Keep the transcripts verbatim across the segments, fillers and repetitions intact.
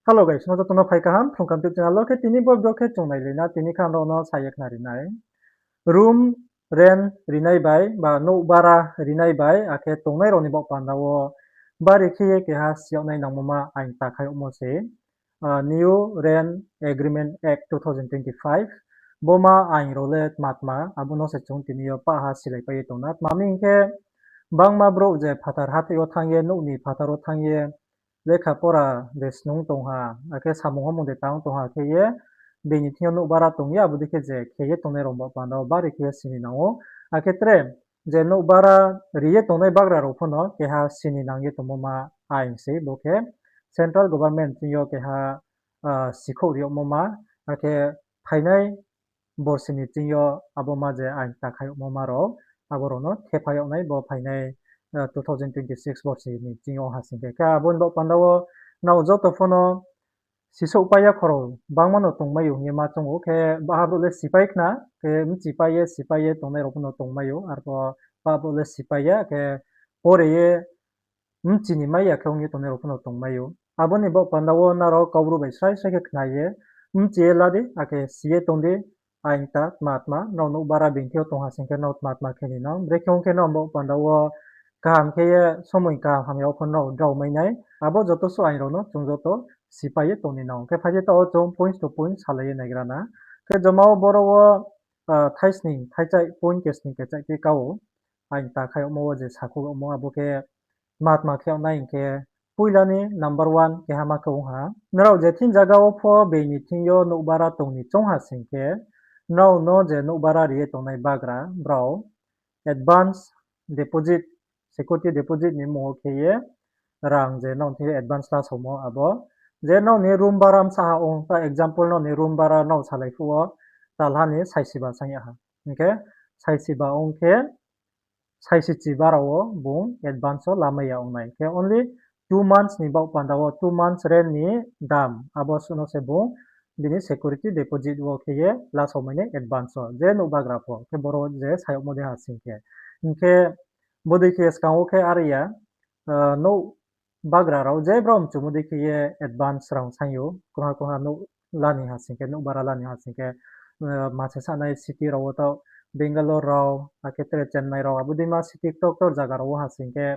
Hello guys, no joto no phai kaham Phrung Kaham YouTube channel wo. Khe tini bo video khe chung nailai na, tini khe ang rao no sa ye khnari nai. Room rent rinai bai ba nouh bara rinai bai akhe tongnai rao ni baoh panda wo bari khe ye keha si yag nai nangmo ma aing ta khai yagmo se, New Rent Agreement Act two thousand twenty-five. Bo ma aing rao le tma tma, abo no se chung tini yo pah ha silaipai ye tong na. Tma hing khe, bangma brouh je phathar hathái yo thanng ye, nouh ni phathar wo thanng ye, lekha pora je snung tong ha, akhe samung hamung de tang tong ha khe ye, bini thing yo nouh bara tong ye, abo dei khe je khe ye tongnai rao baoh panda wo bari khe ye sini nang ou. Akhe tre je nouh bara ri ye tongnai bagra rao pho no keha sini nang ye tongmo ma aing se, bo khe central government thing yo keha sikhouh ri yagmo ma, akhe phainai borsi ni thing yo abo ma je aing ta khai yagmo ma rao, abo rao no thepha yag nai bo phainai two thousand twenty-six borsi ni thing yo ha sing khe. Khe abo ni baoh panda wo nrao joto pho no sisouhpai ya khorao bangma no tongmai ou hing ye ma choung ou. Khe baha brouh le sipai khna, khe bchipai ye, sipai ye tongnai rao pho no tongmai ou, arpho baha brouh le sipai ya, khe pore ye bchi ni mai ya khe ong ye tongnai rao pho no tongmai ou. Abo ni baoh panda wo nrao Kaubru bai srai srai khe khna ye, bchi ye la di, akhe si ye tong di, aing ta tma tma, nrao nouh bara bini thing yo tong ha sing khe nrao tma tma khe ni nang. Brekhe ong khe nrao baoh panda wo kaham khe ye somoi kaham hamya wo pho nrao drao mai nai. Abo joto suh aing rao no chung joto sipai ye tong ni nang. Khe phai di taoh wo chung points to points salai ye naigra na. Khe joma wo boro wo thaisning, thaichai, point kesning kechaih khe ka ou. Aing ta khai yagmo wo je sakhouh yagmo abo khe tma tma khe yag nai hing khe, poila ni number one keha ma khe ong ha. Nrao je thing zaga wo pho bini thing yo nouh bara tong ni choung ha sing khe, nrao no je nouh bara ri ye tongnai bagra, brao advance deposit, security deposit ni mmung wo khe ye rang je nrao thing yo advance lasaomo abo. Je nrao ni room bara bsa ha ong, ta example nrao ni room bara nrao salai phuh wo talha ni saisiba saing ya ha. Hing khe saisiba ong khe, saisichiba rao wo bung advance wo lamai ya ong nai. Khe only two months ni baoh panda wo, two months rent ni dam, abo suh no se bung bini security deposit wo khe ye lasaomai nai advance wo, je nouh bagra pho. Khe boro je sa yagmo dei ha sing khe. Hing khe bodei khe skang wo khe are ya, nouh bagra rao je brao mchumo dei khe ye advance rang saing ou, krungha krungha nouh la ni ha sing khe, nouh bara la ni ha sing khe, mase sanai city rao wo taoh Bangalore rao, akhe tre Chennai rao, abo dei ma city ktor ktor zaga rao wo ha sing khe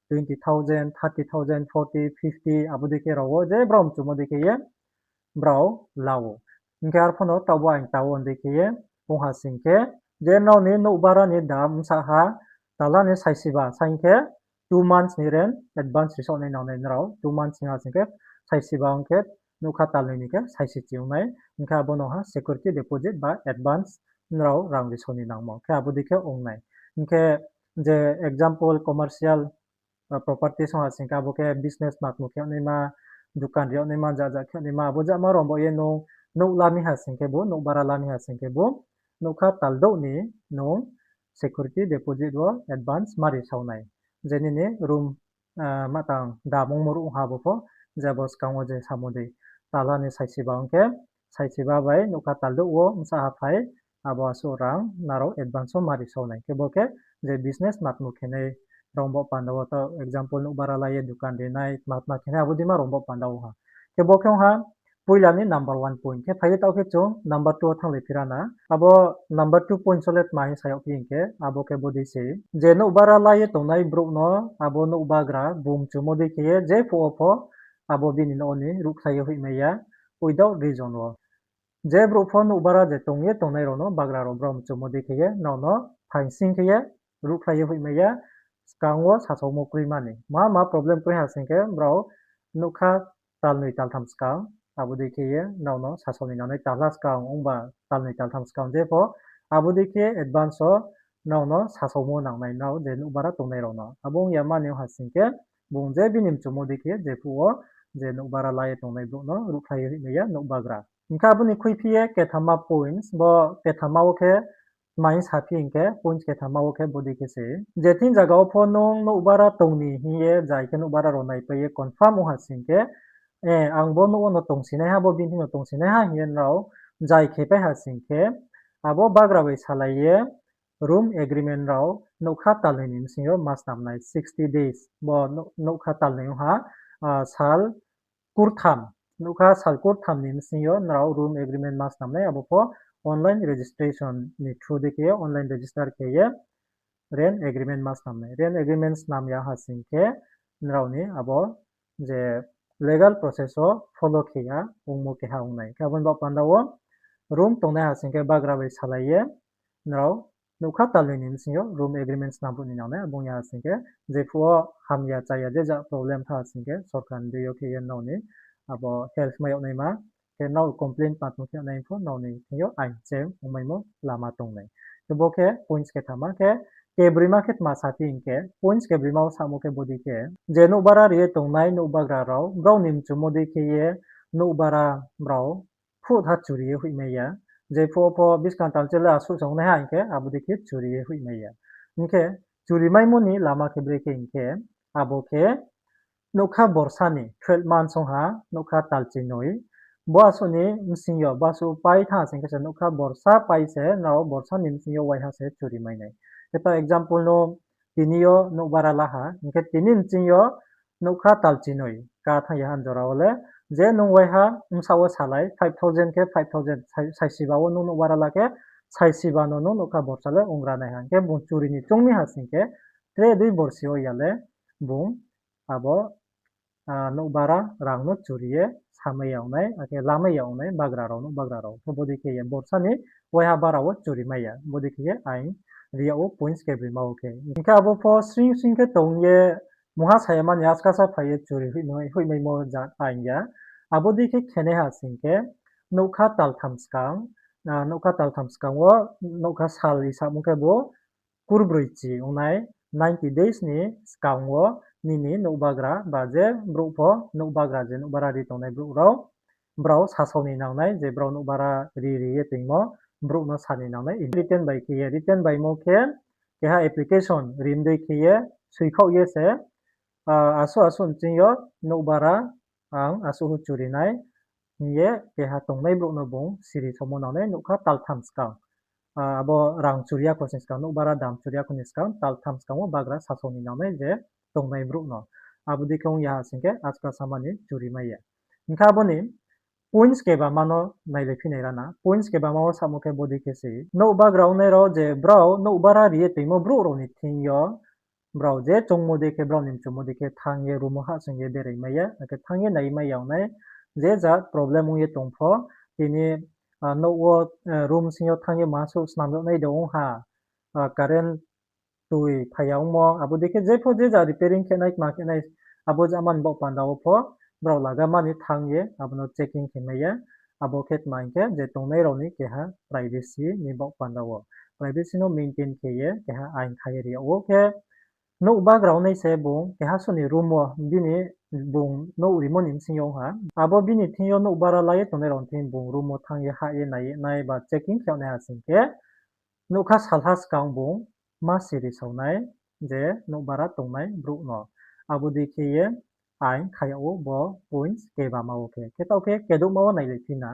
twenty thousand, thirty thousand, forty, fifty, abo dei khe rao wo je brao mchumo dei khe ye brao la ou. Hing khe arphuh no taoh bo aing ta wo dei khe ye ong ha sing khe, je nrao ni nouh bara ni dam bsa ha talha ni saisiba saing khe, two months ni rent advance risao nai nang nai nrao, two months ni ha sing khe, saisiba ong khe, nougkha talnoi ni khe saisichi ong nai. Hing khe abo no ha security deposit ba advance nrao rang risao ni nangmo khe abo dei khe ong nai. Hing khe je example commercial property song ha sing khe abo khe business matmu khe yag naima, dukan ri yag naima, jaja khe yag naima, abo jama rao bo ye nung nouh la mi ha sing khe bo, nouh bara la mi ha sing khe bo, nougkha tal douh ni nung security deposit wo advance ma risao nai. Je nini room ma tang dam ongmo ruh ong ha bo pho, je bo skang wo je samo dei, talha ni saisiba ong khe, saisiba bai nougkha tal douh wo bsa ha phai, abo asuh rang nrao advance wo ma risao nai. Khe bo khe je business matmu khenai rao bo panda wo taoh example nouh bara la ye dukan rinai, tma tma khenai abo dei ma rao bo panda wo ha. Khe bo khe ong ha poila ni number one point. Khe phai ye taoh khe chung number two wo thannglai phira na. Abo number two point wo le tma hing sa yag phi hing khe, abo khe bodei se, je nouh bara la ye tongnai brouh no abo nouh bagra bung mchumo dei khe ye jephuh wo pho abo bini nouh ni ruhkhlai ye hoihmai ya without reason wo. Je brouh pho nouh bara je tong ye tongnai rao no bagra rao brao mchumo dei khe ye nrao no phaing sing khe ye ruhkhlai ye hoihmai ya, skang wo sasaomo kroima ni. Ma ma problem kroi ha sing khe brao nougkha talnoi taltham skang, abo dei khe ye nrao no sasao ni nangnai talha skang ongba talnoi taltham skang jepho, abo dei khe advance wo nrao no sasaomo nangnai nrao je nouh bara tongnai rao no. Abo ong ya mani ong ha sing khe bung je bini mchumo dei khe jephuh wo je nouh bara la ye tongnai brouh no ruhkhlai ye hoihmai ya nouh bagra. Hing khe abo ni khuiphi ye kethamma points, bo kethamma wo khe tma hing sa phi hing khe, points kethamma wo khe bodei khe se, je thing zaga wo pho nung nouh bara tong ni hing ye jai khe nouh bara rao naipai ye confirm ong ha sing khe, ang bo nouh wo no tongsinaiha, bo bini thing no tongsinaiha hing ye nrao jai khe pai ha sing khe, abo bagra bai salai ye room agreement rao nougkha talnoi ni bsing yo ma snam nai, sixty days, bo nougkha talnoi ong ha, sal kurtham, nougkha sal kurtham ni bsing yo nrao room agreement ma snam nai, abo pho online registration ni through dei khe ye online register khe ye rent agreement ma snam nai. Rent agreement snam ya ha sing khe nrao ni abo je legal process wo follow khe ya ongmo keha ong nai. Khe abo ni baoh panda wo room tongnai ha sing khe bagra bai salai ye nrao nougkha talnoi ni bsing yo room agreement snam ruh ni nang nai. Abo ong ya ha sing khe, jephuh wo hamya chaya je ja problem tha ha sing khe sorkar ni dei yo khe ye nrao ni abo help mai yag naima, khe nrao complain patmo khe nai pho nrao ni thing yo ain cheng ongmaimo lama tong nai. Khe bo khe points khe thama khe, kebroima khe tma sa phi hing khe, points kebroima wo samo khe bodei khe, je nouhbara ri ye tongnai nouhbagra rao, brao ni mchumo dei khe ye nouhbara brao phuh ha churi ye hoihmai ya. Jephuh wo pho buskang tal chele asuh se ong nai ha hing khe, abo dei khe churi ye hoihmai ya. Hing khe, churi maimo ni lama khe bre khe hing khe, abo khe nougkha borsa ni twelve months ong ha, nougkha talchinoi. Bo asuh ni bsing yo, bo asuh pai thanng sing khe se nougkha borsa pai se, nrao borsa ni bsing yo waiha se churi mai nai. Khe ta example no tini yo nouhbara la ha, hing khe tini bsing yo nougkha talchinoi ka thanng ya ha jora wo le, je nung waiha bsa wo salai five thousand khe five thousand, sai-, saisiba wo nung nouhbara la khe, saisiba no nung nougkha borsa le ongra nai ha. Hing khe bung churi ni choung mi ha sing khe, tre dei borsi yo ya le bung abo, ah, nouhbara rang no churi ye samai ya ong nai, akhe lamai ya ong nai bagra rao, nouhbagra rao. Khe bodei khe ye borsa ni waiha bara wo churi mai ya, bodei khe ye ain ri yag wo points kebroima wo khe. Hing khe abo pho sring sring khe tong ye mungha sa ya mani askasa phai ye churi hoihmai-, hoihmaimo ja ain ya. Abo dei khe khenai ha sing khe nougkha taltham skang, ah, nougkha taltham skang wo, nougkha sal hisab ong khe bo kurbroi chi ong nai, ninety days ni skang wo nini nouhbagra ba je brouh pho nouhbagra je nouhbara ri tongnai brouh rao, brao sasao ni nang nai je brao nouhbara ri ri ye tongmo brouh no sa ni nang nai. Written bai khe ye, written baimo khe keha application rim dei khe ye soikhaoh ye se, ah, asuh asuh bsing yo nouhbara ang asuh hu churi nai hing ye keha tongnai brouh no bung siri saomo nang nai nougkha taltham skang. Ah, abo rang churi ya kho sing skang, nouhbara dam churi ya kho ni skang, taltham skang wo bagra sasao ni nang nai je tongnai brouh no. Abo dei khe ong ya ha sing khe askasa mani churi mai ya. Hing khe abo ni points kebama no nailai phi nai rana. Points kebama wo samo khe bodei khe se, nouhbagra ongnai rao je brao nouhbara ri ye tongmo brouh rao ni thing yo, brao je choungmo dei khe, brao ni mchumo dei khe thanng ye room wo hahsoing ye berai mai ya, akhe thanng ye nai mai ya ong nai, je ja problem ong ye tong pho, tini, ah, nouh wo, eh, room bsing yo thanng ye ma suh snam yag nai de ong ha, ah, current tui phai ya ongmo, abo dei khe jepho je ja repairing khe nai, tma khe nai, abo ja mani baoh panda wo pho, brao laga mani thanng ye abo no checking khe mai ya. Abo khe tma hing khe je tongnai rao ni keha privacy ni baoh panda wo, privacy no maintain khe ye keha ain kha ye ri yag wo khe, nouhbagra ongnai se bung keha suh ni room wo bini bung nouh rimo ni bsing yo ong ha. Abo bini thing yo nouhbara la ye tongnai rao ni thing bung room wo thanng ye hah ye nai ye nai ba checking khe yag nai ha sing khe, nougkha salha skang bung ma siri sao nai je nouhbara tongnai brouh no. Abo dei khe ye ain kha yag wo bo points kebama wo khe. Khe taoh khe kedouhma wo nailai phi na.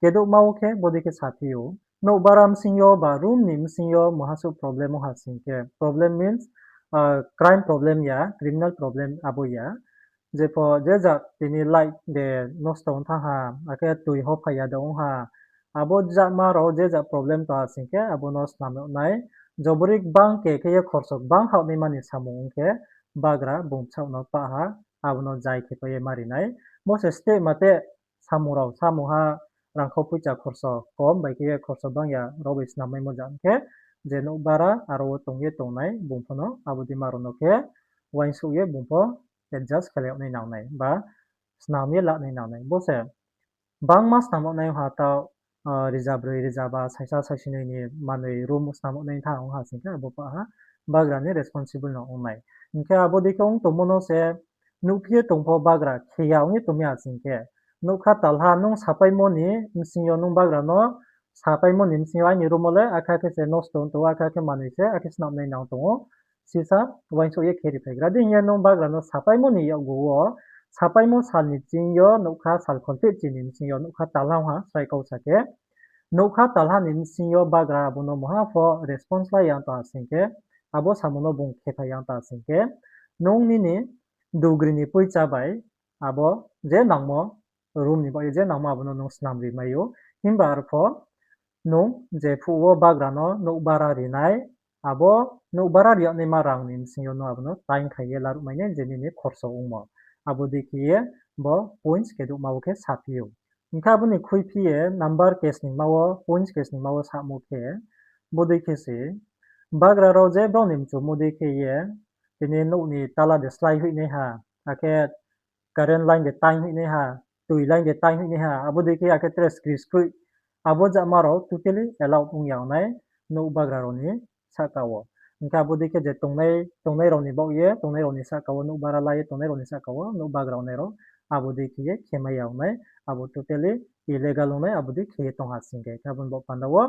Kedouhma wo khe bodei khe sa phi ou. Nouhbara bsing yo ba room ni bsing yo mungha suh problem ong ha sing khe. Problem means, ah, crime problem ya, criminal problem abo ya. Jepho je ja tini light de nosto ong thanng ha, akhe tui ho phai ya de ong ha. Abo jama rao je ja problem tong ha sing khe abo no snam yag nai. Jobori gbang ke khe ye khorso gbang hah naima ni samung ong khe bagra bung bsaoh no pah ha, abo no jai khe pai ye mari nai. Bo se state mate samung rao, samungha rangkhau poicha khorso kom bai khe ye khorso bang ya rao bai snam maimo ja ong khe, je nouhbara aro wo tong ye tongnai bung pho no abo dei ma rao no khe uaingsouh ye bung pho adjust khe lai yag nai nang nai ba snam ye la nai nang nai. Bo se bangma snam yag nai ha taoh, ah, riza broi, riza ba, saisa, saisinoi ni manoi room snam yag nai thanng ong ha sing khe abo pah ha bagra ni responsible no ong nai. Hing khe abo dei khe ong tongmo no se nuhphi ye tong pho bagra khe ya ong ye tong mi ha sing khe, nougkha talha nung sapaimo ni bsing yo nung bagra no sapaimo ni bsing yo aini room wo le akha khe se nosto ong tong ou, akha khe manoi se akhe snam nai nang tong ou. Sisa uaingsouh ye khe ri phai gra di hing ye nung bagra no sapaimo ni yakgu wo, sapaimo sal ni ching yo nougkha sal kholpheh chini bsing yo nougkha talha ong ha srai kau sa khe, nougkha talha ni bsing yo bagra abo no mungha pho response lai ya tong ha sing khe, abo samung no bung khe phai ya tong ha sing khe, nung nini dugri ni poicha bai abo je nangmo room ni baoh ye je nangmo abo no nung snam ri mai ou. Himba arpho nung je phuh wo bagra no nouh bara ri nai, abo nouh bara ri yag naima rang ni bsing yo nung abo no time khai ye laruh mai nai je nini khorso ongmo. Abo dei khe ye bo points kedouhma wo khe saphi ou. Hing khe abo ni khuiphi ye number kesningma wo, points kesningma wo samo khe, bodei khe se bagra rao je brao ni mchumo dei khe ye tini nouh ni tala de slái hoihnaiha, akhe current line de time hoihnaiha, tui line de time hoihnaiha, abo dei khe akhe tre skri skroih, abo jama rao totally allowed ong ya nai nouh bagra rao ni sahka wo. Hing khe abo dei khe je tongnai, tongnai rao ni baoh ye, tongnai rao ni sahka wo nouh bara la ye tongnai rao ni sahka wo nouh bagra ongnai rao, abo dei khe ye khe mai ya ong nai, abo totally illegal ong nai, abo dei khe ye tong ha sing khe. Khe abo ni baoh panda wo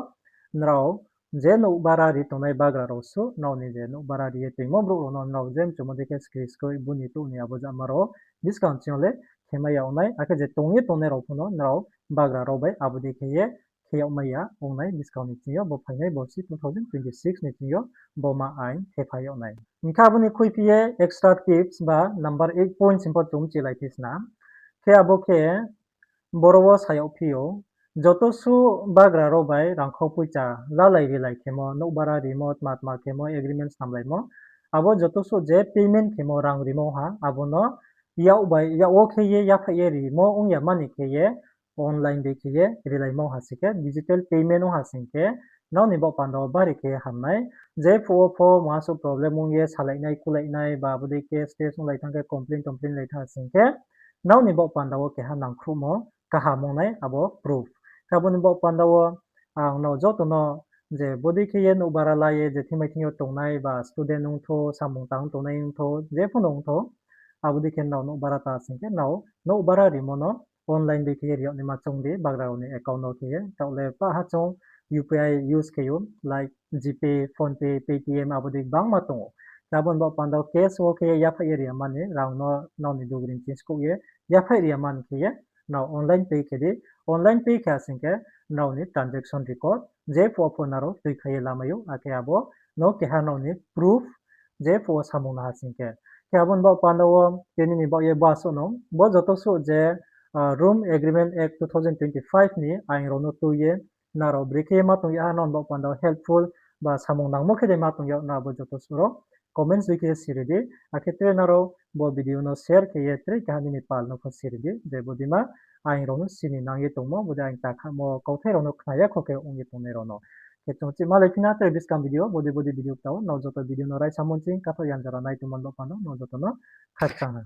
nrao je nouh bara ri tongnai bagra rao suh, nrao ni je nouh bara ri ye toimo brouh rao no nrao je mchumo dei khe skri skroih, buni touh ni abo jama rao buskang ching yo le khe mai ya ong nai, akhe je tong ye tongnai rao pho no nrao bagra rao bai abo dei khe ye khe yag mai ya ong nai, buskang ni ching yo bo phainai borsi two thousand twenty six ni ching yo bo ma ain khe phai yag nai. Hing khe abo ni khuiphi ye extra tips ba number eight points pho chung chilai phi sna. Khe abo khe boro wo sa yag phi ou, joto suh bagra rao bai rangkhau poicha lalai rilai khemo, nouh bara rimo, tma tma khemo, agreement snamlaimo, abo joto suh je payment khemo, rang rimo ha, abo no yak bai, yak wo khe ye yaphaih ye rimo ong ya mani khe ye online dei khe ye rilaimo ha sing khe, digital payment ong ha sing khe, nrao ni baoh panda wo bari khe ye ham nai. Je phuh wo pho mungha suh problem ong ye salai nai, kulai nai, ba abo dei khe stress onglai thanng khe, complain tomplain lai thanng sing khe, nrao ni baoh panda wo keha nangkhruhmo kaham ong nai abo proof. Khe abo ni baoh panda wo ang nrao joto no je bodei khe ye nouh bara la ye je thimai thing yo tongnai ba student ongthou, samung tang tongnai ongthou, je pho no ongthou, abo dei khe nrao nouh bara ta sing khe nrao nouh bara rimo no online dei khe ye ri yag naima choung di, bagra rao ni account no khe ye. Taoh le pah ha chung U P I use khe ou, like GPay, PhonePe, Paytm, abo dei gbangma tong ou. Khe abo ni baoh panda wo cash wo khe ye yaphaih ye ri ya mani, rang no nrao ni dugri ni ching skouh ye yaphaih ri ya mani khe ye nrao online pay khe di. Online pay khe ha sing khe nrao ni transaction record je phuh wo pho nrao tuikhai ye lamai ou, akhe abo no keha nrao ni proof je phuh wo samung no ha sing khe. Khe abo ni baoh panda wo tini ni baoh ye bo asuh no, bo joto suh je, Rome Agreement Act two thousand twenty-five ni ain rao no tui ye nrao brekhe ye ma tong yag ha, nrao ni baoh panda wo helpful ba samung nangmo khe de ma tong yag, nrao abo joto suh rao comments dei khe siri di, akhe tre nrao bo video no share khe ye tre keha nini pal no pho siri di, je bodeima ain rao no sini nang ye tongmo, bodei ain ta khamo kauthai rao no khna ya kho khe ong ye tongnai rao no. Khe chung chih malai phi na tre buskang video, bodei bodei video tao, nrao joto video no raisa monching katho yanjara nai tongmo ni baoh panda wo nrao joto no khakchang ha.